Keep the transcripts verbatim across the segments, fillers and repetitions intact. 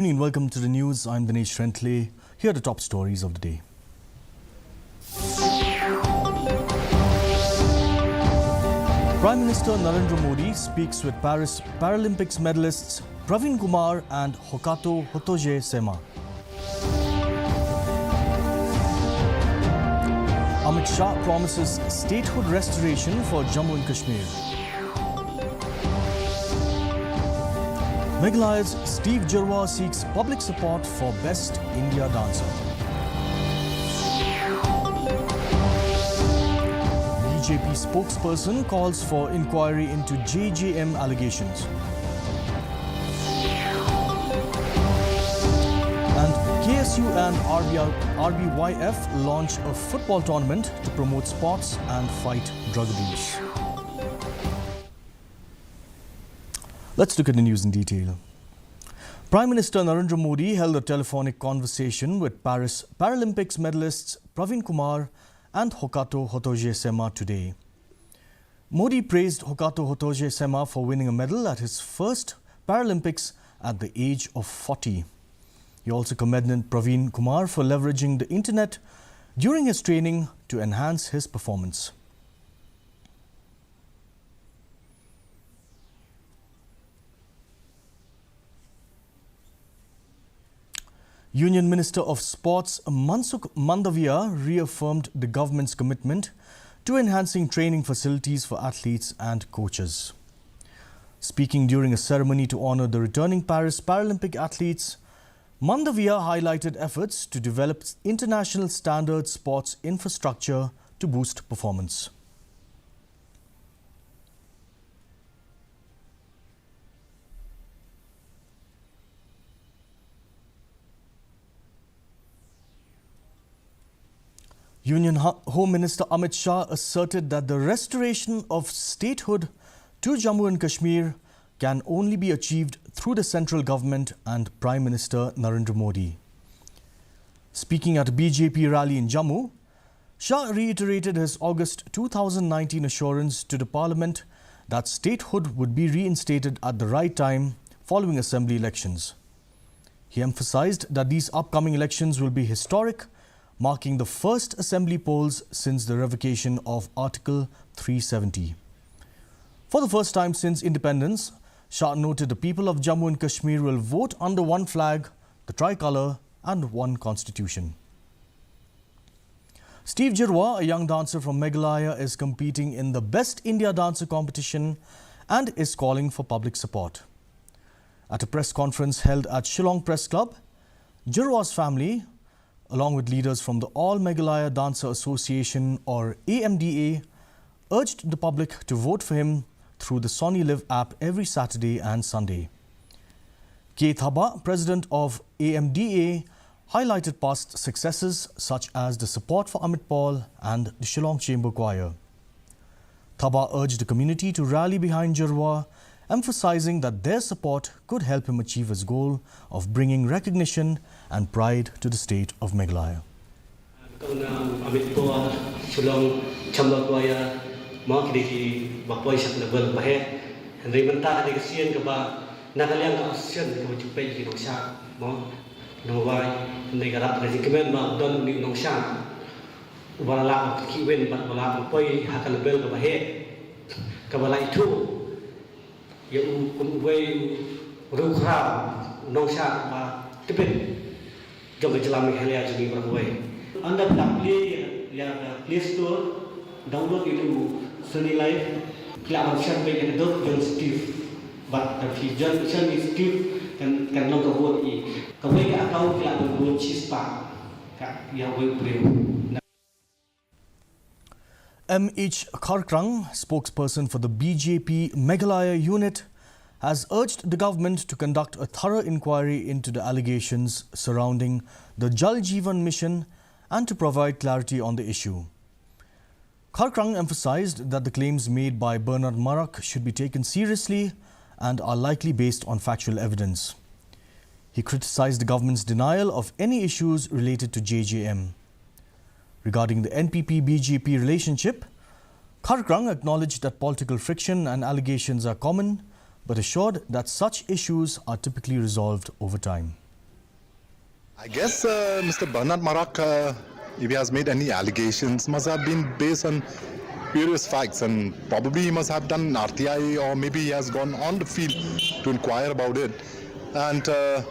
Evening, welcome to the news. I'm Dinesh Rentley. Here are the top stories of the day. Prime Minister Narendra Modi speaks with Paris Paralympics medalists Praveen Kumar and Hokato Hotoje Sema. Amit Shah promises statehood restoration for Jammu and Kashmir. Meghalaya's Steve Jyrwa seeks public support for Best India Dancer. B J P spokesperson calls for inquiry into J J M allegations. And K S U and R B I, R B Y F launch a football tournament to promote sports and fight drug abuse. Let's look at the news in detail. Prime Minister Narendra Modi held a telephonic conversation with Paris Paralympics medalists Praveen Kumar and Hokato Hotoje Sema today. Modi praised Hokato Hotoje Sema for winning a medal at his first Paralympics at the age of forty. He also commended Praveen Kumar for leveraging the internet during his training to enhance his performance. Union Minister of Sports Mansukh Mandaviya reaffirmed the government's commitment to enhancing training facilities for athletes and coaches. Speaking during a ceremony to honor the returning Paris Paralympic athletes, Mandaviya highlighted efforts to develop international standard sports infrastructure to boost performance. Union Ho-, Home Minister Amit Shah asserted that the restoration of statehood to Jammu and Kashmir can only be achieved through the central government and Prime Minister Narendra Modi. Speaking at a B J P rally in Jammu, Shah reiterated his August two thousand nineteen assurance to the parliament that statehood would be reinstated at the right time following assembly elections. He emphasized that these upcoming elections will be historic, marking the first assembly polls since the revocation of Article three seventy. For the first time since independence, Shah noted the people of Jammu and Kashmir will vote under one flag, the tricolour, and one constitution. Steve Jyrwa, a young dancer from Meghalaya, is competing in the Best India Dancer competition and is calling for public support. At a press conference held at Shillong Press Club, Jyrwa's family, along with leaders from the All Meghalaya Dancer Association, or A M D A, urged the public to vote for him through the Sony Live app every Saturday and Sunday. K Thabah, president of A M D A, highlighted past successes such as the support for Amit Paul and the Shillong Chamber Choir. Thabah urged the community to rally behind Jyrwa, emphasizing that their support could help him achieve his goal of bringing recognition and pride to the state of Meghalaya. Kong na Amit Paul, Shillong Chamber Choir, ma ki dei kiba poi sha ka level ba heh. Hynrei mynta ka dei ka sien kaba na ka liang ka sien kaba ju peit ki nongshad, mo, nongwai, hynrei ka rap ka jingkmen ba don une u nongshad uba la lah ban kyrkieh win bad ba la lah ban poi ha ka level kaba heh, kaba la ithuh ïa u kum uwei u riewkhraw, u nongshad ba tbit jong ka jylla Meghalaya jong ngi baroh kawei. Ynda phi la play ïa ka Play Store, download ïa u Sony Live, phi lah ban send beit ïa ka dok jong Steve. Bad lada phi send ïa Steve kan, kan long ka vote ïa i. Kawei ka account phi lah ban vote shispah ïa uwei u briew. M H Kharkrang, spokesperson for the B J P Meghalaya unit, has urged the government to conduct a thorough inquiry into the allegations surrounding the Jal Jeevan Mission and to provide clarity on the issue. Kharkrang emphasized that the claims made by Bernard Marak should be taken seriously and are likely based on factual evidence. He criticized the government's denial of any issues related to J J M. Regarding the N P P B J P relationship, Kharkrang acknowledged that political friction and allegations are common, but assured that such issues are typically resolved over time. I guess uh, Mister Bernard Marak, uh, if he has made any allegations, must have been based on various facts, and probably he must have done R T I, or maybe he has gone on the field to inquire about it. And uh,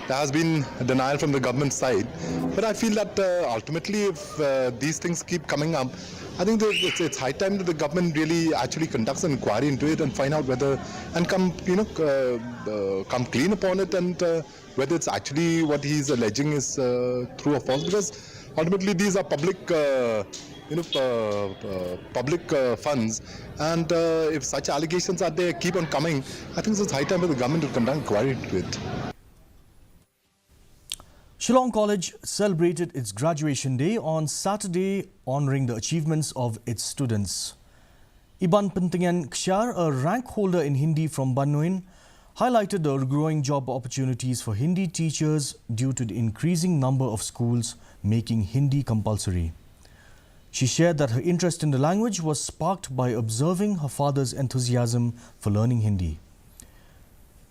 there has been denial from the government side. But I feel that uh, ultimately, if uh, these things keep coming up, I think that it's, it's high time that the government really actually conducts an inquiry into it and find out whether, and come, you know, uh, uh, come clean upon it, and uh, whether it's actually what he's alleging is uh, true or false. Because ultimately, these are public, uh, you know, uh, uh, public uh, funds, and uh, if such allegations are there, keep on coming, I think it's high time for the government to conduct inquiry into it. Shillong College celebrated its graduation day on Saturday, honoring the achievements of its students. Iban Pyntngen Kshaar, a rank holder in Hindi from Banoin, highlighted the growing job opportunities for Hindi teachers due to the increasing number of schools making Hindi compulsory. She shared that her interest in the language was sparked by observing her father's enthusiasm for learning Hindi.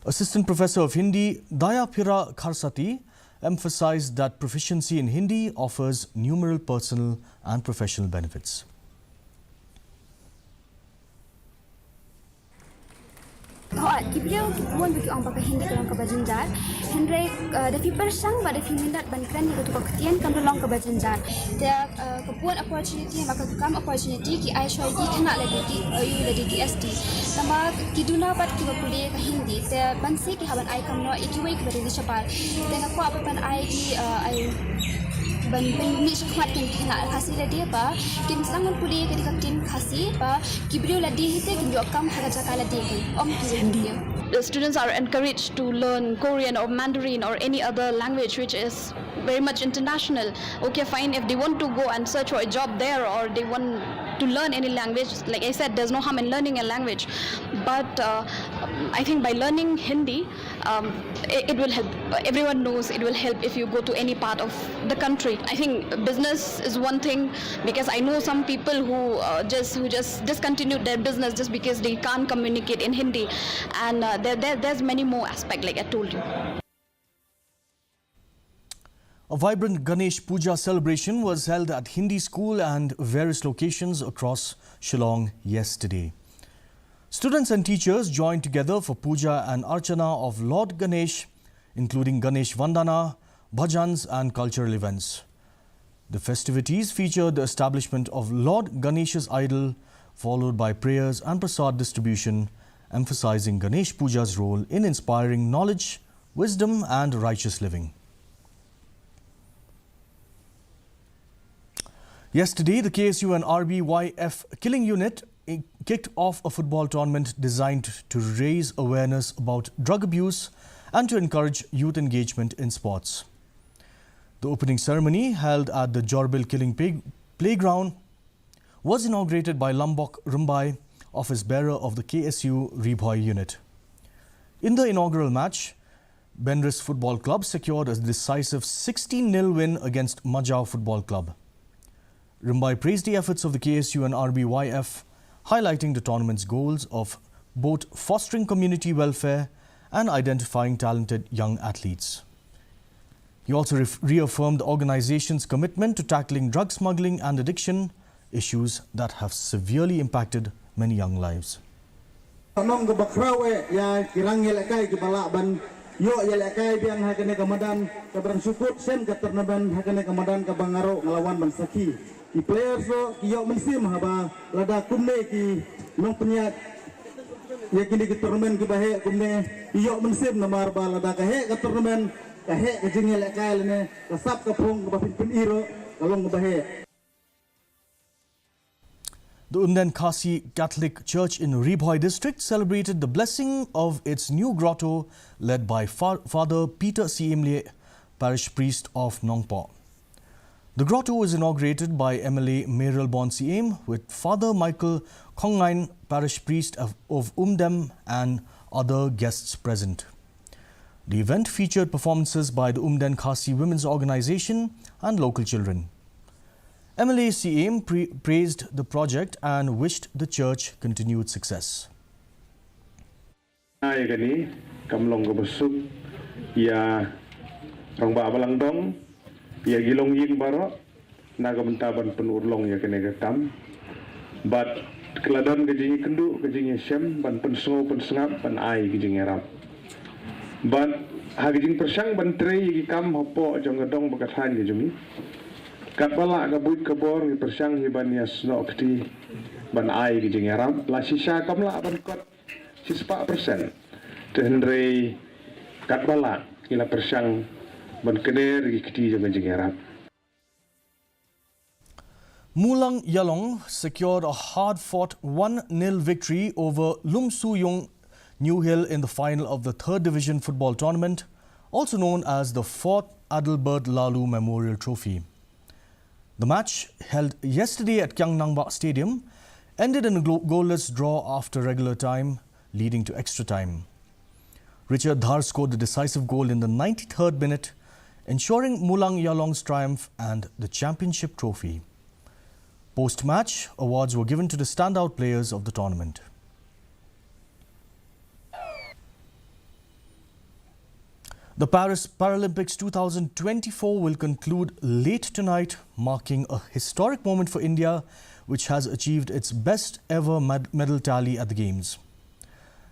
Assistant Professor of Hindi, Dayaphira Kharsati, emphasized that proficiency in Hindi offers numerous personal and professional benefits. Hooid, ki briew ki bun ba ki ong ba ka Hindi ka long kaba jynjar. Hynrei da phi pyrshang bad da phi minot ban kren ïa katu ka ktien kam da long kaba jynjar. Te ka bun opportunity, ma katu kam opportunity ki ai shuwa ïa ki khynnah lade, ki ayu lade, ki S T. Tangba ki duna pat kiba pule ka Hindi, te ban sih ki hap ban ai kam noh ïa kiwei kiba dei shabar. Te nga kwah ban ai ki, ai ban pynmih shakhmat ki khynnah Khasi lade ba kin sdang ban pule ka dei ka ktien Khasi ba ki briew lade hi te kin ïoh kam ha ka jaka lade, ym kiwei ki briew. The students are encouraged to learn Korean or Mandarin or any other language which is very much international. Okay, fine, if they want to go and search for a job there or they want to learn any language, like I said, there's no harm in learning a language. But uh, I think by learning Hindi, um, it, it will help. Everyone knows it will help if you go to any part of the country. I think business is one thing, because I know some people who uh, just who just discontinued their business just because they can't communicate in Hindi, and uh, there, there there's many more aspects, like I told you. A vibrant Ganesh Puja celebration was held at Hindi school and various locations across Shillong yesterday. Students and teachers joined together for puja and archana of Lord Ganesh, including Ganesh Vandana, bhajans and cultural events. The festivities featured the establishment of Lord Ganesha's idol, followed by prayers and prasad distribution, emphasizing Ganesh Puja's role in inspiring knowledge, wisdom and righteous living. Yesterday, the K S U and R B Y F Killing Unit kicked off a football tournament designed to raise awareness about drug abuse and to encourage youth engagement in sports. The opening ceremony, held at the Jorbil Killing Playground, was inaugurated by Lambok Rymbai, office bearer of the K S U Ri Bhoi unit. In the inaugural match, Benris Football Club secured a decisive sixteen nil win against Majao Football Club. Rymbai praised the efforts of the K S U and R B Y F, highlighting the tournament's goals of both fostering community welfare and identifying talented young athletes. He also reaffirmed the organization's commitment to tackling drug smuggling and addiction, issues that have severely impacted many young lives. Nong kaba khraw eh ïa ki rang ïalehkai kiba lah ban ïoh ïalehkai biang ha kane ka madan, kaba rang shu kut sien ka tournament ha kane ka madan kaba nga ruh nga la wan ban sakhi. Ki players ruh ki ïoh mynsiem haba lada kumne ki nongpynïaid ïa kine ki tournament kiba heh kumne, ki ïoh mynsiem namar ba lada ka heh ka tournament, ka heh ka jingïalehkai lane ka sap ka phong kaba phin pyni ruh ka long kaba heh. The Umden Khasi Catholic Church in Ri Bhoi district celebrated the blessing of its new grotto, led by Fa- Father Peter Siemlieh, parish priest of Nongpoh. The grotto was inaugurated by M L A Mayralborn Syiem, with Father Michael Khongngain, parish priest of, of Umden, and other guests present. The event featured performances by the Umden Khasi Women's Organization and local children. M L A Syiem pre- praised the project and wished the church continued success. Ïa kane kam long kaba suk ïa Rangbah Balang Dong, ïa ki longïing baroh, na ka bynta ban pynurlong ïa kane ka kam. Bad ka la don ka jingïakynduh, ka jingïashem, ban pynsngew pynsngap, ban ai ka jingïarap. Bad ha ka jingpyrshang ban trei ïa ki kam hapoh jong ka dong bad ka thaiñ ka jong ngi, katba lah ka buit ka bor ngi pyrshang hi ban ïasnoh kti, ban ai ka jingïarap. La shisha kam lah ban kot shispah persen. Te hynrei katba lah ngi la pyrshang ban kner ïa ki kti jong ka jingïarap. Mulang Yalong secured a hard-fought one nil victory over Lumsuyong New Hill in the final of the Third Division Football Tournament, also known as the Fourth Adelbert Lalu Memorial Trophy. The match, held yesterday at Kiang Nangbah Stadium, ended in a glo- goalless draw after regular time, leading to extra time. Richard Dhar scored the decisive goal in the ninety-third minute, ensuring Mulang Yalong's triumph and the championship trophy. Post-match, awards were given to the standout players of the tournament. The Paris Paralympics two thousand twenty-four will conclude late tonight, marking a historic moment for India, which has achieved its best ever med- medal tally at the Games.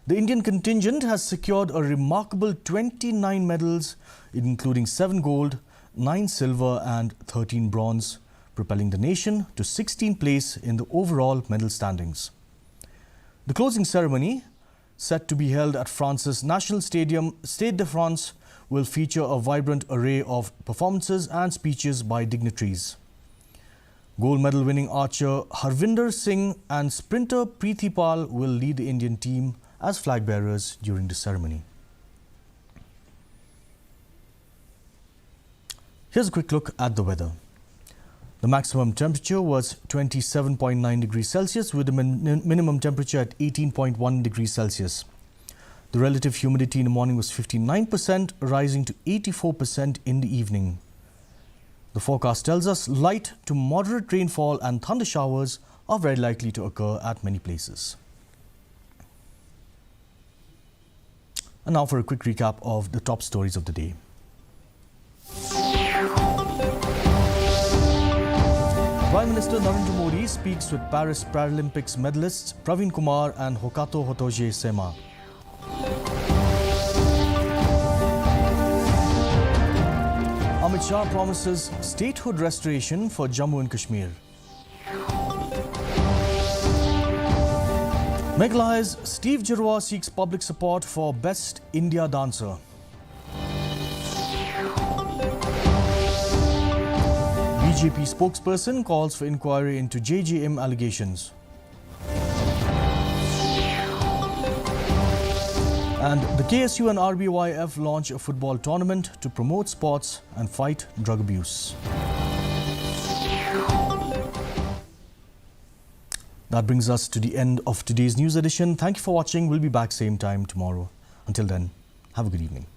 The Indian contingent has secured a remarkable twenty-nine medals, including seven gold, nine silver, and thirteen bronze, propelling the nation to sixteenth place in the overall medal standings. The closing ceremony, set to be held at France's National Stadium, Stade de France, will feature a vibrant array of performances and speeches by dignitaries. Gold medal winning archer Harvinder Singh and sprinter Preeti Pal will lead the Indian team as flag bearers during the ceremony. Here's a quick look at the weather. The maximum temperature was twenty-seven point nine degrees Celsius, with the min- minimum temperature at eighteen point one degrees Celsius. The relative humidity in the morning was fifty-nine percent, rising to eighty-four percent in the evening. The forecast tells us light to moderate rainfall and thunder showers are very likely to occur at many places. And now for a quick recap of the top stories of the day. Prime Minister Narendra Modi speaks with Paris Paralympics medalists Praveen Kumar and Hokato Hotoje Sema. Amit Shah promises statehood restoration for Jammu and Kashmir. Meghalaya's Steve Giroir seeks public support for Best India Dancer. B J P spokesperson calls for inquiry into J J M allegations. And the K S U and R B Y F launch a football tournament to promote sports and fight drug abuse. That brings us to the end of today's news edition. Thank you for watching. We'll be back same time tomorrow. Until then, have a good evening.